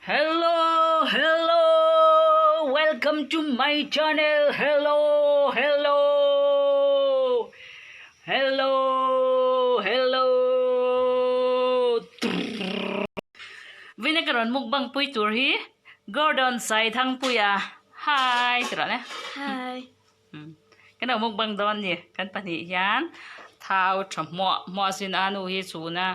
Hello hello welcome to my channel hello hello hello hello Vina ka rawn mukbang pui tur hi Gordon Saithangpuia hi ti rawh le Hi Kan lo mukbang dawn ni kan pahnih hian thau tha hmuah hmuah sin a nu hi chhun a.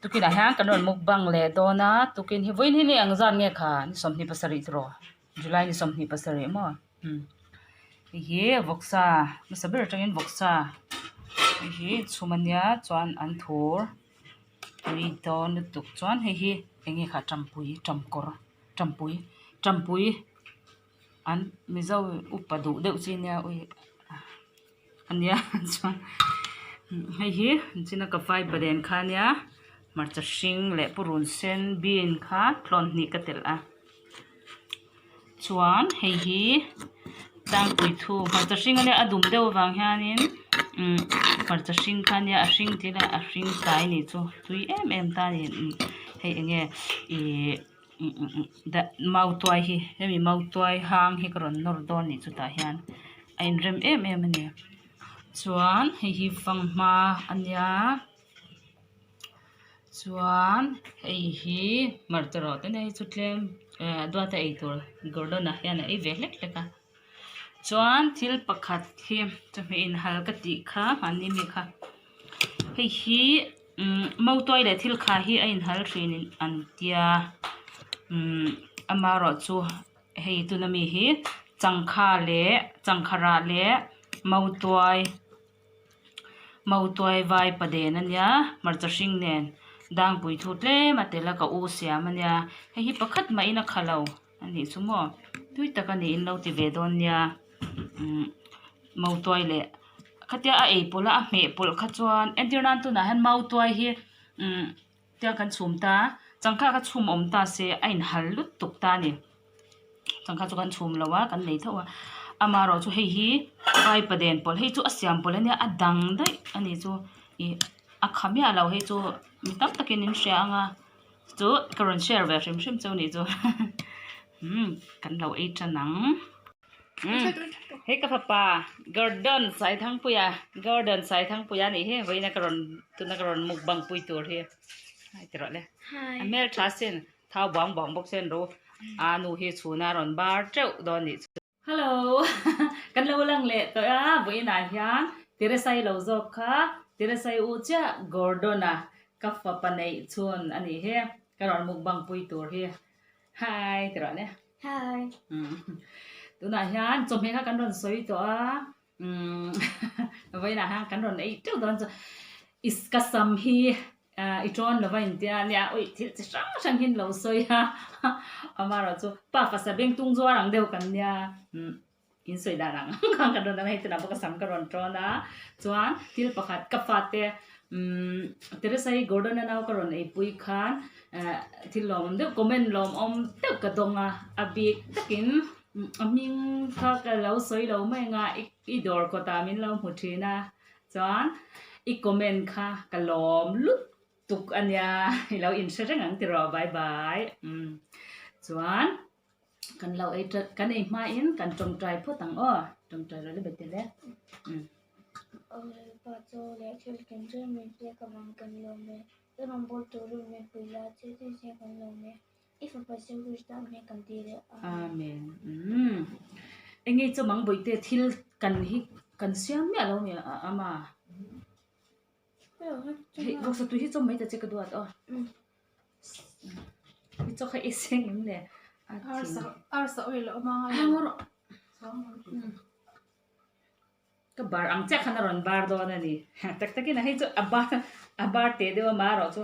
Tukinah hian kan rawn mukbang leh dawn a tukin hi vawiin hi ni ang zat nge kha ni 27 tiraw July ni 27 maw umm hei hi vawksa hmasa ber atangin vawksa hei hi chhum ania chuan an thur tui dawn lutuk chuan hei hi eng nge kha tampui tamkawr tampui tampui an mizo upa duh deuh chi nia ui ania chuan hei hi china ka vai paren kha ania hmarcha hring leh purun sen bean kha tlawn hnih ka telh a chuan hei hi tlangpui thu hmarcha hring ania a dum deuh avang hianin umm hmarcha hring kha ania a hring tih ila a hring kai anih chu tui em em ta ani hei eng nge ihh. Mautuai hi hemi mautuai hang hi ka rawn nawr dawn anih chutah hian a inrem em em a ni chuan hei hi fanghma a nia chuan hei hi hmarcha rawh te nei chu tlem eh duata eitur Gordon-a hian a ei ve hlek hlek a chuan thil pakhat hi chawhmeh inhal ka tih kha mahni mi kha hei hi umm mautuai leh thil kha hi a inhal thin an tia umm amaherawhchu hei tuna mi hi changkha leh changkha rah leh mautuai mautuai vai paden a nia hmarcha hring nen dangpui thu tlem a tel a ka u siam a nia hei hi pakhat mahin a kha lo a nih chu maw tui tak a ni in lo ti ve dawn nia umm mautuai leh khatia a ei pawlh a a hmeh pawlh kha chuan entir nan tunah hian mautuai hi umm tia kan chhum ta changkha kha chhum awm ta se a inhal lutuk ta a ni changkha chu kan chhum lo a kan nei tho a amaherawhchu hei hi vaipaden pawlh hei chu a siam pawlh ania a dang daih a ni chu ih a kha miah lo hei chu mi tam takin in hria ang a chu ka rawn share ve hrim hrim chu a nih chu umm kan lo ei tan ang. Hei ka fapa Gordon Saithangpuia Gordon Saithangpuia nih hi vawiin a ka rawn tuna ka rawn mukbang pui tur hi hai ti rawh le a hmel tha sin thau buang buang bawk sen ro a nu hi chhuna rawn bar teuh dawn nih chu. Hello kan lo lang leh tawh a vawiin ah hian Teresai lo zawk kha Teresai u chiah Gordon a ka fapa neih chhun a nih hi ka rawn mukbang pui tur hi Hi ti rawh le. Hi. Tunah hian chawhmeh kha kan rawn sawi tawh a. Umm vawiinah hian kan rawn ei teuh dawn chu is ka sam hi i tawn lova intia nia ui thil chi hrang hrang hi an lo sawi a. Amaherawh chu pa fasa beng tung zuar ang deuh kan nia. Umm in sawi dan ang ang khan kan rawn hei tunah pawh ka sam ka rawn tawn a chuan thil pakhat ka fate umm Teresa hi Gordon a nau ka rawn eipui khan eh thil lawmawm deuh comment lawmawm deuh ka dawng a a bik takin a hming kha ka lo sawi lo mai ang a i dawr kawtah min lo hmu thin a chuan i comment kha ka lawm lutuk a nia i lo inhre reng ang tiraw bye bye umm chuan. Kan lo ei ṭat kan ei hmain kan tawngtai phawt ang aw tawngtai rawh le bete le umm. Aw Lalpa chaw leh thil ken reng min pek avang kan lawm e. I rawngbâwl turin min pui la, thil tin sia kan lawm e. I fapa Jesu Krista hming kan ti leh a. Amen. Umm. Enge chu mang bawihte thil kan hi kan siam miah lo mi ama. Hei vawksa tui hi chawm mai ta che ka duat aw. Hi chaw kha i seng em le? Arsa oil a awm a ngai lo. Ka bar ang chiah khan a rawn bar dawn a ni. Tak takin a hei chu a bar a bar teh deuh a marawh chu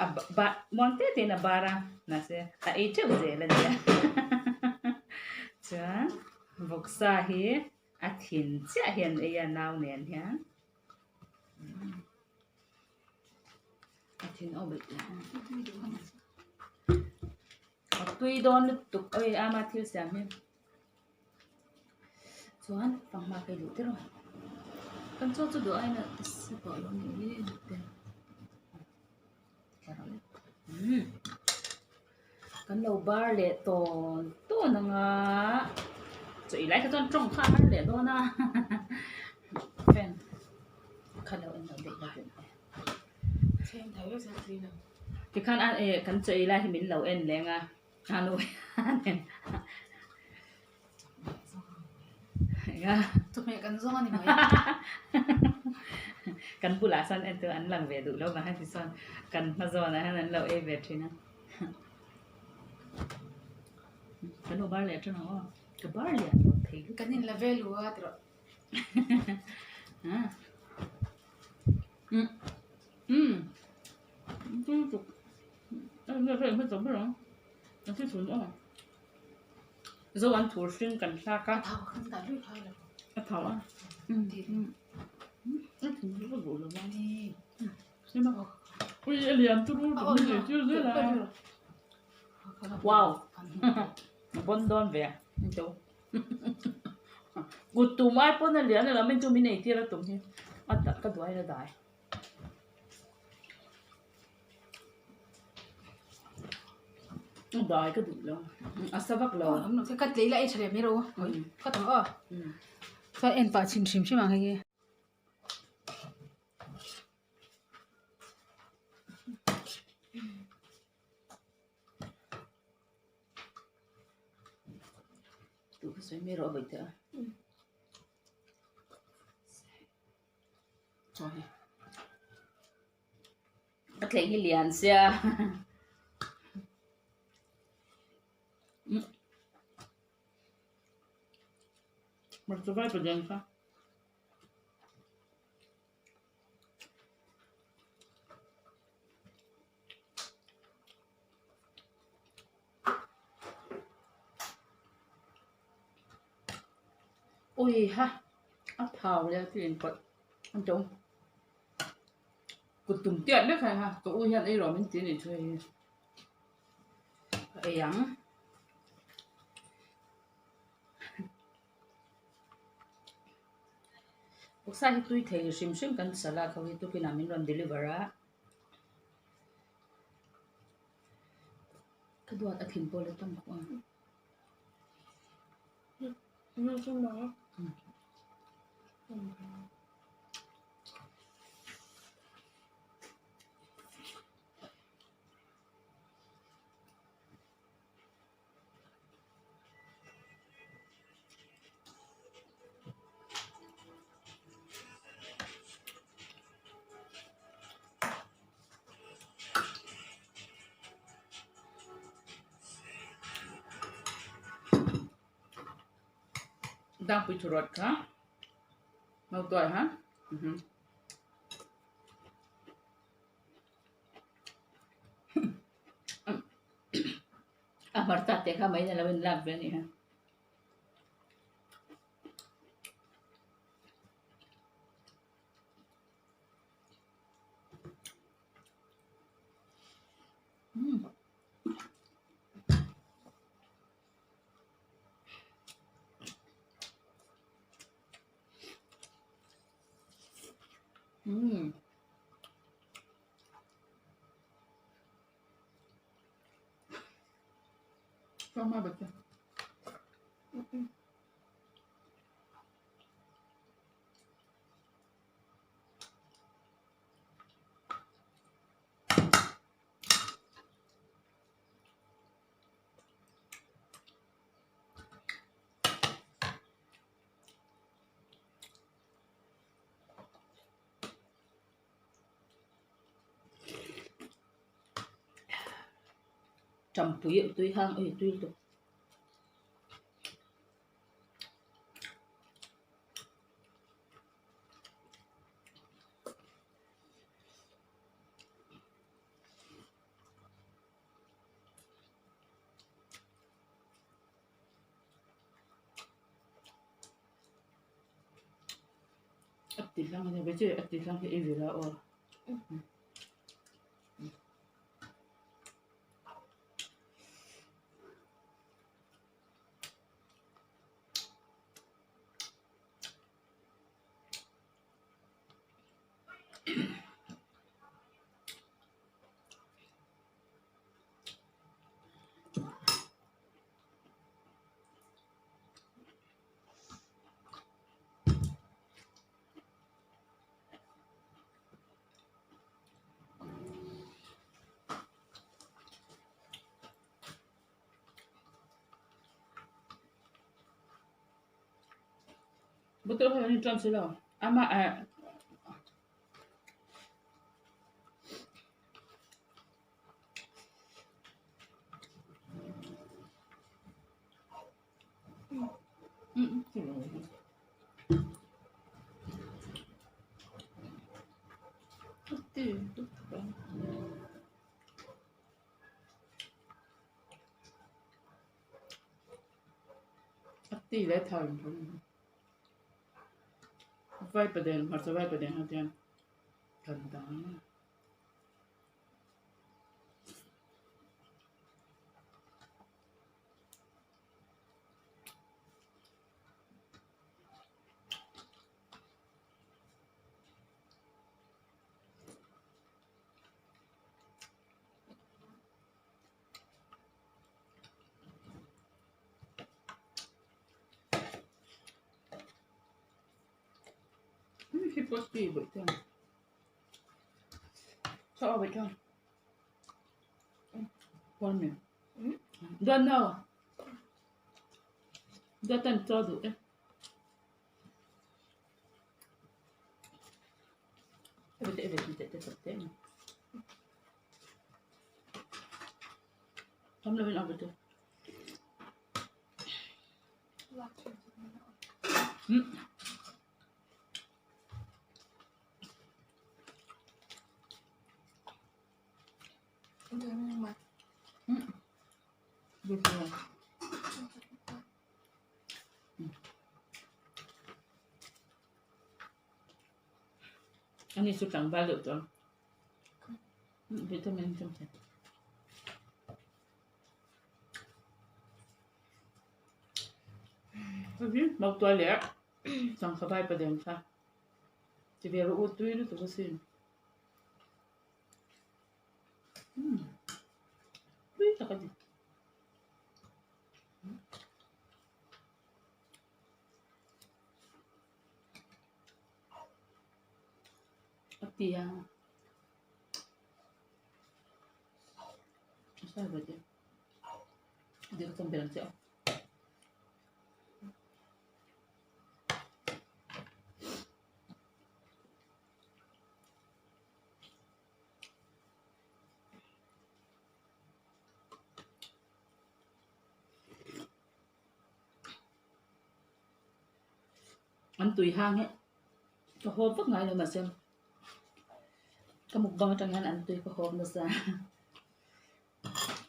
a bar muang te tein a bar a mahse a ei teuh zel a nia. Chuan vawksa hi a thin chiah hian ei a nau nen hian. A thin aw bawlh teh a tui dawn lutuk awi ama thil siam hi chuan fanghma ka duh tir a kan chaw chu duh aiin a sa tawh lo a nih hi. Kan lo bar leh tawn tawn ang a, chaw ei lai kha chuan tawng kha a har leh dawn a fan kha lo en lo daih la duh e. Tikhan a eh kan chaw ei lai hi min lo en leng a, a nu hianin eng a. Chawhmeh kan zawng a ni mai. Kan bulah chuan en chu an lang ve duh lo vang a tichuan kan hma zawnah hian an lo ei ve thin a. Kan lo bar leh thin ang aw, ka bar lian lo thei lutuk. Kan in la vel u a tiraw. Umm umm tui lutuk ber ang a thi chhun aw zo an thur hring kan thlak a A thau kan dah luih phai lo. A thau a umm umm a thin chu ka duh lo va ui a lian turu turu ni chu zel a wow bon dawn ve a to kut tum ai pawn a lian a lo min chu min ei tir a tum hi a ka duai la dai. A dai ka duh lo a sa vak lo. Ka tlei la ei tha leh mai rawh u ka tam aw chuan en pah chhin hrim hrim ang hei hi. Duh ka sawi mai rawh a vawi teh a. A thleng hi lian sia hmarcha vai padian kha. Ui ha a thau leh a thil inpawlh an to kut tum tiat vek a ha ka u hian ei rawh min ti a nih chu hei hi ka ei ang. Vawksa hi tui thei hrim hrim kan salad ho hi tukin ah min rawn deliver a. Ka duat a thin pawh la tam khawp ang. Dangpui thurawt kha ngautuai ha. A hmarcha te kha mai na lo in lak ve a ni ha. Umm. Champui tui hang ei tui lutuk. A ti hlang a nia vei chiah a ti hlang hi ei ve la aw. Bottle ho an inṭawm si lo. Amah eh A ti leh thar vaipaden hmarcha vaipaden ho te hian kan dang a. Hei pawh chi bawih chuan chaw bawih chuan one minute don't know Dawt an chaw duh e. Ani chu tlangval deuh tawh ang vitamin chu Mautuai leh sangha vai paden kha ti ve rawh u tui lutuk asin tui tak a ni. A ti a An tui hang hi ka haw vak ngai lo mahse ka mukbang atang hian an tui ka haw nasa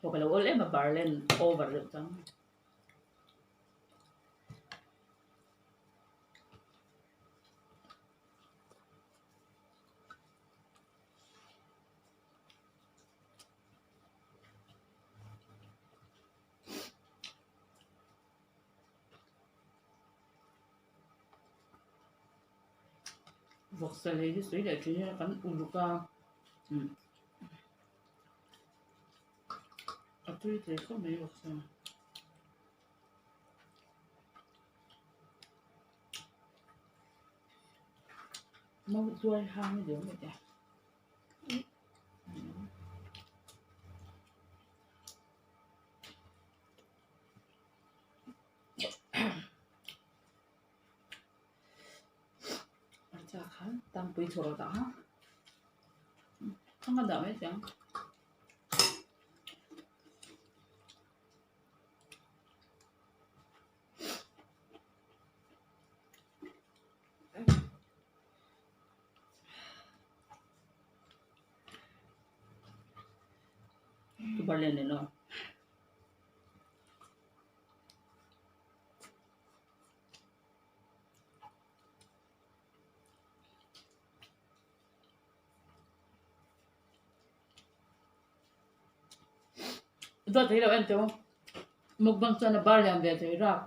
haw ka lo awl em a barlen over deuh chang. Vawksa lei hi sawi leh thin hian kan uluk a a tui thei khawp mai vawksa. Mautuai hang hi deuh mai teh. Hmarcha kha tangpui chhuah a dah a thang a dah mai chiang. Dawt thei lo en teh u mukbang chuan a bar lian ve thei rap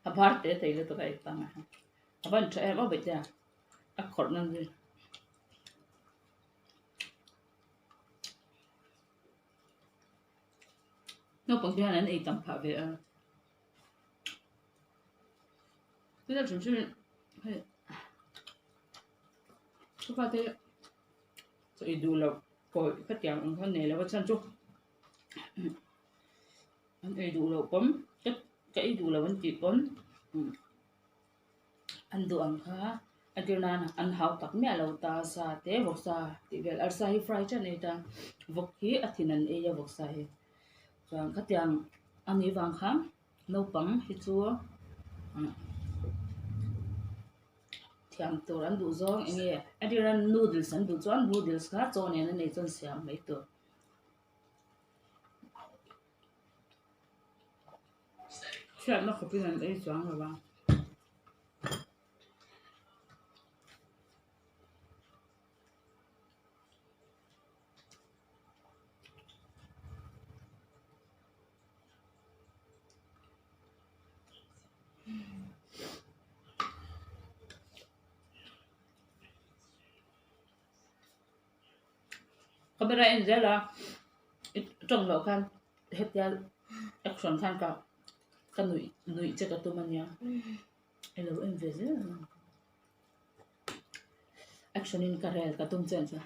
a bar te thei lutuk a ei pang a a van tha em aw bawihte a khawrh nan zui. Naupang te hian an ei tam phah ve a chutia hrim hrim in hei ka fate chaw ei duh loh kawi ka tiang ang kha nei lo a chhan chu. An ei duh loh pawn ka ka ei duh loh an tih pawn an duh ang kha a tir nan an hau tak miah lo ta sa te vawksa tih vel arsa hi fry chiah an ei ta vawk hi a thin an ei a vawksa hi chuan khatiang a nih vang khan naupang hi chu thiam tur an duh zawng eng nge a tir nan noodles an duh chuan noodles kha chaw nen a nei chuan siam mai tur. Chhiatna khawpin an ei chuang lo a. Camera en zel a i tawng loh khan hetia action khan ka ka nuih nuih che ka tum ania i lo en ve zel ang action in ka rel ka tum che ang che.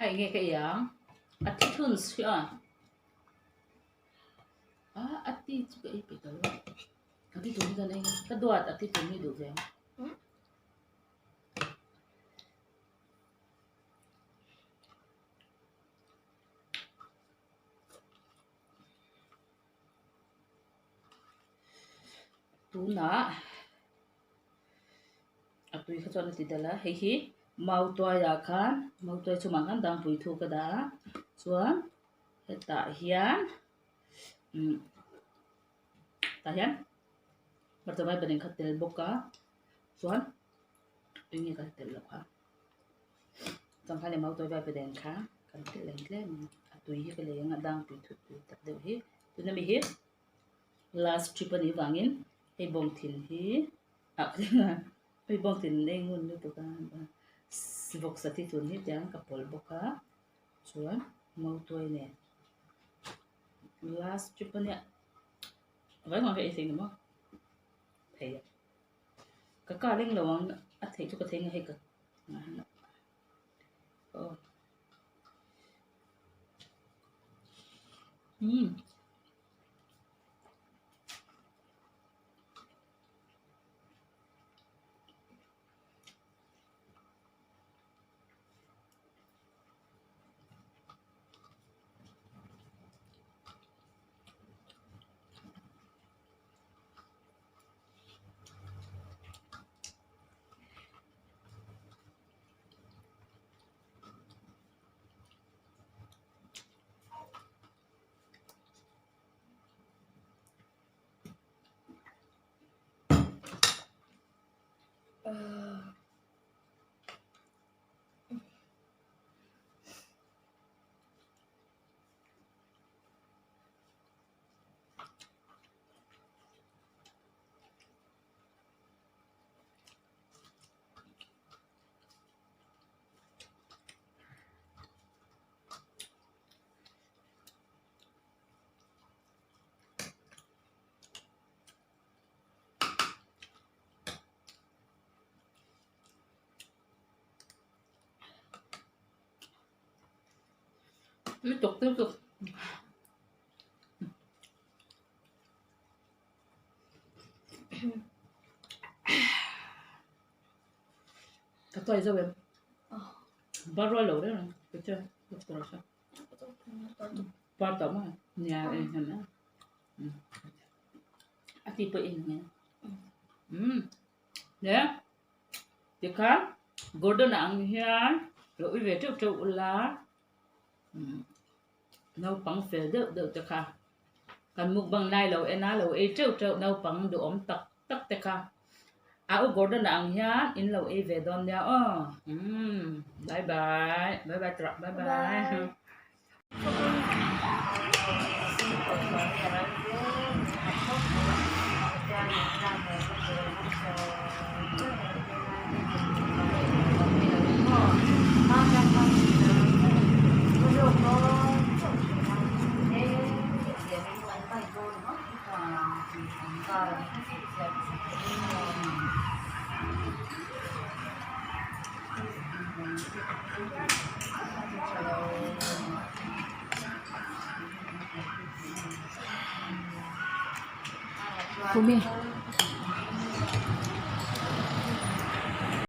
Hei nge ka ei ang a thi thun si a a a ti chu ka ei peih ta lo a ti tun hi ka nei ka duat a ti tun hi duh ve ang. Tunah a tui kha chuan a ti dal a hei hi mautuaiah khan mautuai chungah khan dangpui thu ka dah a chuan hetah hian umm tah hian hmarcha vai pahnih kha tel bawk a chuan. Tui nge kan telh loh kha chuan kha leh mautuai vai paden kha kan telh leh tlem a tui hi ka lei ang a dang tui thut tui tak deuh hi tuna mi hi last trip a nih vangin hei bawng thin hi ah hei bawng thin ei ngun lutuk a vawksa thi tun hi tiang ka pawlh bawk a chuan mautuai nen last trip a nia vai vang ka ei thei ni maw thei a. Ka kar reng lo ang a theih chu ka thei nga hei ka aw umm. Lutuk lutuk. Ka tuai zo em? Ba rual lo reng ang ka chuan ka tur sa. Par tawh maw? Nia en hian a. A ti pawh en nge. Umm. Le tikhan Gordon-a ang hian lo ui ve teuh teuh ula. Umm. Naupang fel deuh deuh te kha kan mukbang lai lo en a lo ei teuh teuh naupang duhawm tak tak te kha a u Gordon a ang hian in lo ei ve dawn nia aw umm bye bye bye bye tawrh bye bye. Khumi.